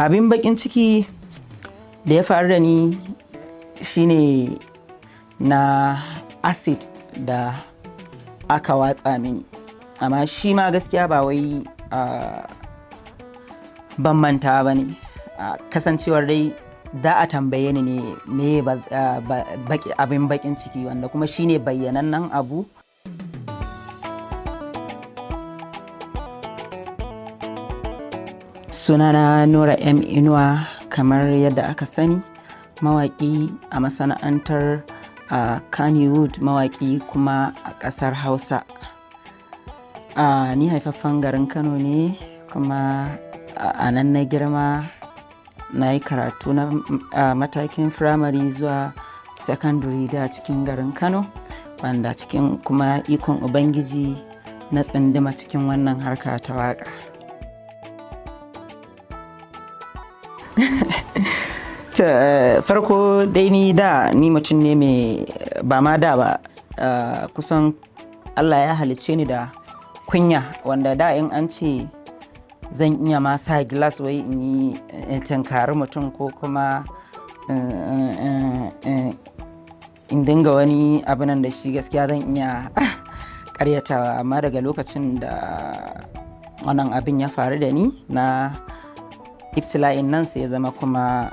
Abin bakin ciki da ya faru da ni shine na acid da aka watsa mini, amma shi ma gaskiya ba wai ban manta ba ne. Kasancewar dai da a tambaye ni ne me abin bakin ciki, wanda kuma shine bayyanannen abu. Sunana Nura M Inuwa, kamar yadda aka sani, mawaƙi a masana'antar Kannywood, mawaƙi kuma a ƙasar Hausa. Ni haifaffen garin Kano ne, kuma a nan na girma, na yi karatu na matakin firamare zuwa secondary da cikin garin Kano, wanda cikin kuma ikon Ubangiji na tsinduma cikin wannan harka ta waƙa. Farko dai ni da ni mutum ne mai ba ma da ba, kusan Allah ya halicce ni da kunya, wanda da in an ce zan iya ma sa gilas wai in yi in tunkari mutum ko kuma in dinga wani abu nan da shi, gaskiya zan iya karyatawa. Amma daga lokacin da wannan abin ya faru da ni na ibtila'in nan, sai ya zama kuma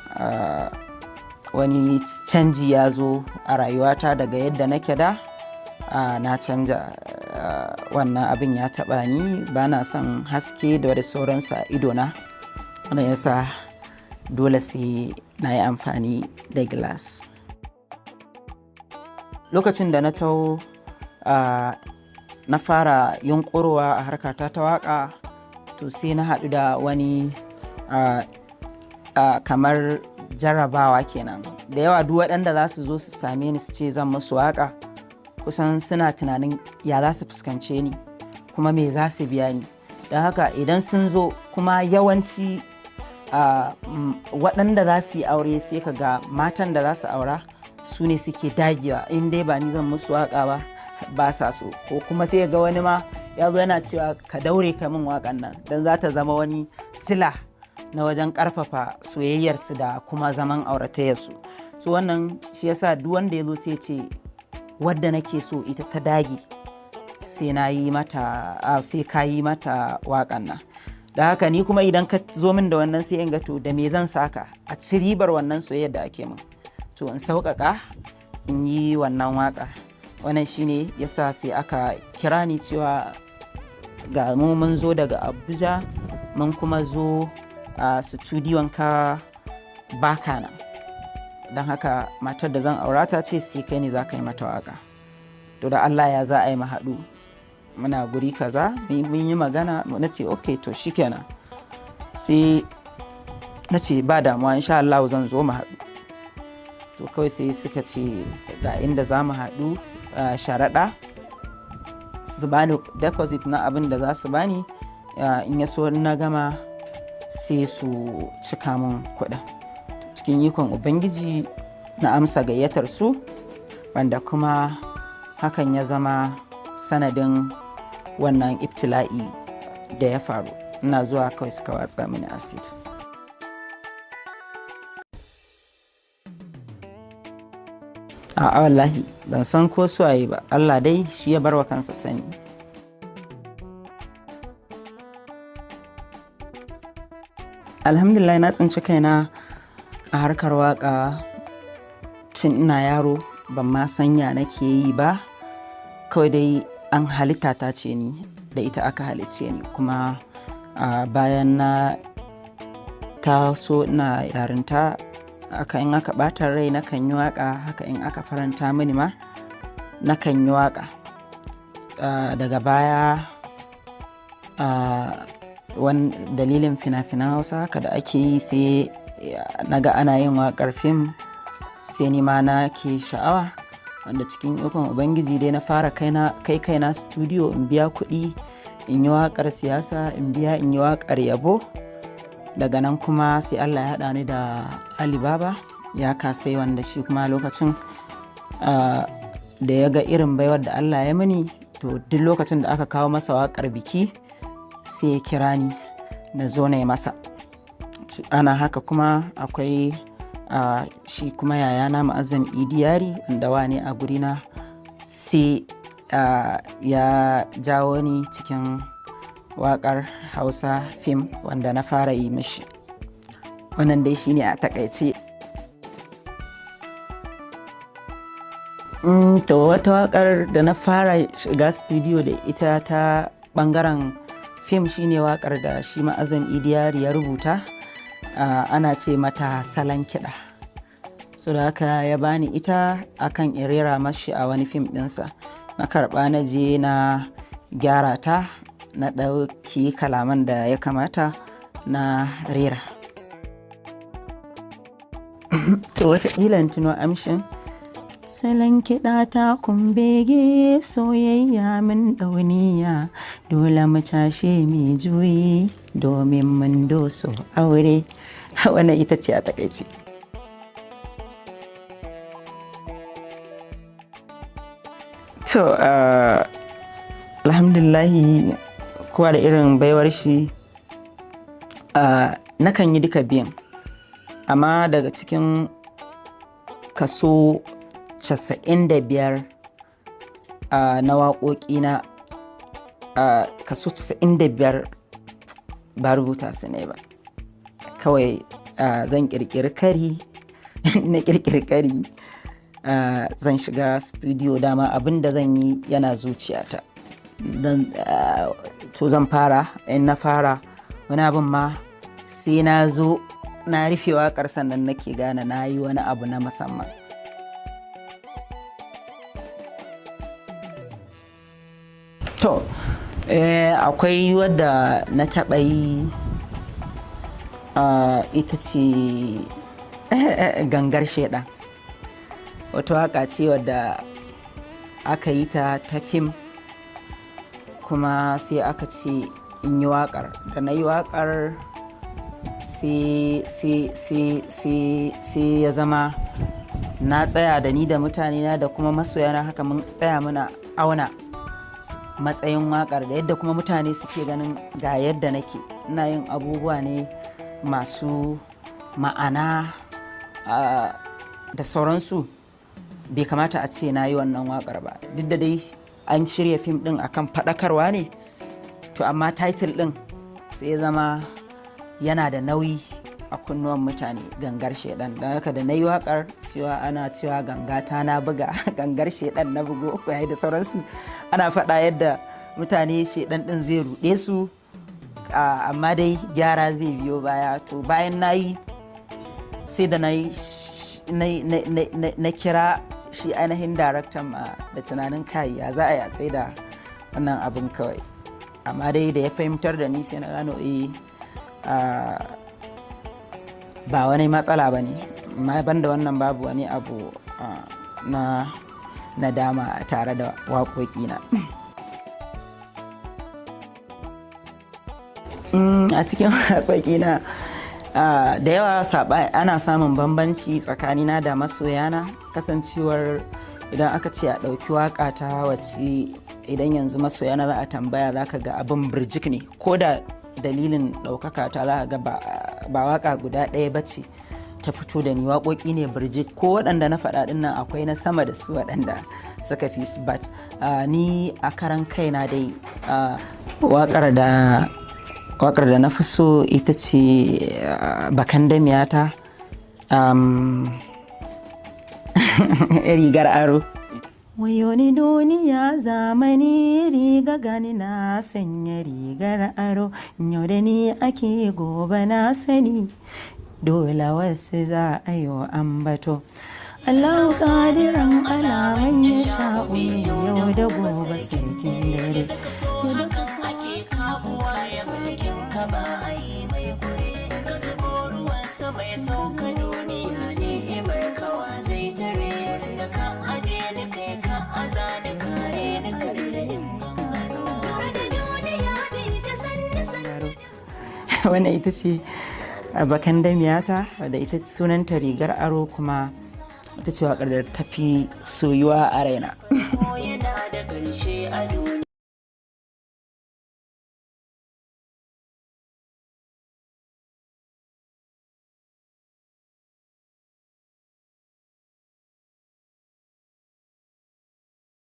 wani canji ya zo a rayuwata daga yadda nake da na canja. Wannan abin ya taɓa ni, ba na son haske da wani sauransu a idona. Wannan yasa dole sai na yi amfani da glass. Lokacin da na taho, na fara yunƙurowa a harkata ta waƙa, to sai na haɗu da wani kamar jarrabawa kenan. Da yawa duk waɗanda za su zo su same ni su ce zan musu waƙa, kusan suna tunanin ya za su fuskance ni kuma me za su biya ni. Don haka idan sun zo kuma, yawanci waɗanda za su yi aure, sai ka ga matan da za su aura su ne suke dagewa in dai ba ni zan musu waƙa ba, ba sa so. Ko kuma sai ga wani ma ya zo yana cewa ka daure ka min waƙan nan, don za ta zama wani sila na wajen ƙarfafa soyayyarsu da kuma zaman auratayyarsu. So wannan shi yasa duk wanda ya zo sai ce wadda nake so ita ta dage sai na yi mata, sai ka yi mata waƙan nan. Da haka ni kuma idan ka zo min da wannan, sai in ga to da me zan saka a ci ribar wannan soyayyar da ake min, to in sauƙaƙa in yi wannan waƙa. Wannan shine yasa sai aka kira ni cewa ga mu mun zo daga Abuja, mun kuma zo a studiyon ka, baka nan, don haka matar da zan aura ta ce sai kai ne za ka yi mata waka. To da Allah ya za a yi mu haɗu, muna guri kaza, mun yi magana. Na ce ok, to shikenan. Sai na ce ba damuwa, insha Allah zan zo mu haɗu. To kawai sai suka ce ga inda za mu haɗu, sharaɗa su bani deposit na abin da za su bani, in ya so na gama sai su cika min kuɗin. Cikin ikon Ubangiji na amsa gayyatar su, wanda kuma hakan ya zama sanadin wannan ibtila'i da ya faru. Ina zuwa kawai suka watsa mini acid. A'a, wallahi ban san ko suwaye ba. Allah dai shi ya barwa kansa sani. Alhamdulillah, na tsinci kaina a harkar waka tun ina yaro, ban ma san ya nake yi ba. Kawai dai an halitta ta ce ni da ita aka halicce ni. Kuma bayan na taso ina yarinta, aka in aka ɓata rai nakan yi waka, haka in aka faranta mini ma nakan yi waka. Daga baya, wani dalilin fina-finan Hausa haka da ake yi, sai naga ana yin waƙar fim, sai ni ma na ke sha'awa, wanda cikin ikon Ubangiji dai na fara kai kaina studio, in biya kuɗi in yi waƙar siyasa, in biya in yi waƙar yabo. Daga nan kuma sai Allah ya haɗa ni da Alibaba ya kasai, wanda shi kuma lokacin da ya ga irin baiwar da Allah ya mini, to duk lokacin da aka kawo masa waƙar biki sai ya kira ni na zo na yi masa. Ana haka kuma akwai shi kuma yayana Ma'azzam Idi Yari, wanda wane a gurina, sai ya jawo ni cikin waƙar Hausa fim wanda na fara yi mishi. Wannan dai shine a takaice. To wata waƙar da na fara shiga studio da ita ta ɓangaren fim shine waƙar da shi Ma'azzam Idi Yari ya rubuta, ana ce mata Salon Kiɗa. So da haka ya bani ita akan in rera mashi a wani fim ɗinsa. Na karɓa, na je na gyara ta, na ɗauki kalaman da ya kamata, na rera. To wataƙila in tuno amshin. Salon kiɗa ta kumbege, soyayya min ɗauniya, dole mu cashe mai juyi domin mun doso aure. Wannan ita ce a takaice. To alhamdulillahi, kowa da irin baiwar shi. Nakan yi duka biyan, amma daga cikin kaso 95 na waƙoƙina, kaso 95 ba rubuta su ne ba. Kawai zan ƙirƙiri kari, na ƙirƙiri kari, zan shiga studio, dama abin da zan yi yana zuciyata. To zan fara, in na fara wani abin ma sai na zo na rufe waƙar sannan nake gane na yi wani abu na musamman. To akwai wadda na taɓa yi, ita ce Gangar Shaiɗan. Wata waƙa ce wadda aka yi ta ta fim, kuma sai aka ce in yi waƙar. Da na yi waƙar sai ya zama na tsaya da ni da mutanena da kuma masoyana, haka mun tsaya muna auna matsayin waƙar da yadda kuma mutane suke ganin ga yadda nake ina yin abubuwa ne masu ma'ana da sauransu. Bai kamata a ce na yi wannan waƙar ba, duk da dai an shirya fim ɗin akan faɗakarwa ne. To amma title ɗin sai ya zama yana da nauyi a kunnuwan mutane, Gangar Shaidan. Don haka da na yi waƙar cewa ana cewa gangata na buga, gangar shaidan na bugo yayi da sauransu, ana faɗa yadda mutane shaidan ɗin zai ruɗe su, amma dai gyara zai biyo baya. To bayan na yi, sai da na yi na kira shi ainihin daraktan ma da tunanin kai ya za a yi a tsaye da wannan abin kawai. Amma dai da ya fahimtar da ni sai na gano eh, ba wani matsala ba ne. Amma banda wannan babu wani abu na nadama tare da waƙoƙina. A cikin waƙoƙina da yawa ana samun bambanci tsakanina da masoyana, kasancewar idan aka ce a ɗauki waƙa ta wacce idan yanzu masoyana za a tambaya, za ka ga abin birjik ne. Ko da dalilin ɗaukaka ta, za ka ga ba waƙa guda ɗaya ba ce ta fito da ni, waƙoƙi ne birjik. Ko waɗanda na faɗa ɗin nan akwai na sama da su waɗanda suka fi su. But ni a karan kaina dai, waƙar da na fi so ita ce Bakan Damiyata, Rigar Aro. Wayo ni duniya zamani, riga gani na sanya rigar aro, yau da ni ake gobe na sani, dole wasu za a yi ambato. Allahu ƙadiran alaman ya sha'u, yau da gobe sarkin dare. Ake kabuwa ya mulkin ka ba a yi mai kure, ka zubo ruwan sama ya sauka duniya, ni'imar kawa zai tare, da ka aje ni kai ka aza ni, kare ni kare da in gangaro. Wannan ita ce Bakan Damiyata, wadda ita sunanta Rigar Aro, kuma ita ce waƙar da ta fi soyuwa a raina. Yana da ƙarshe a duniya.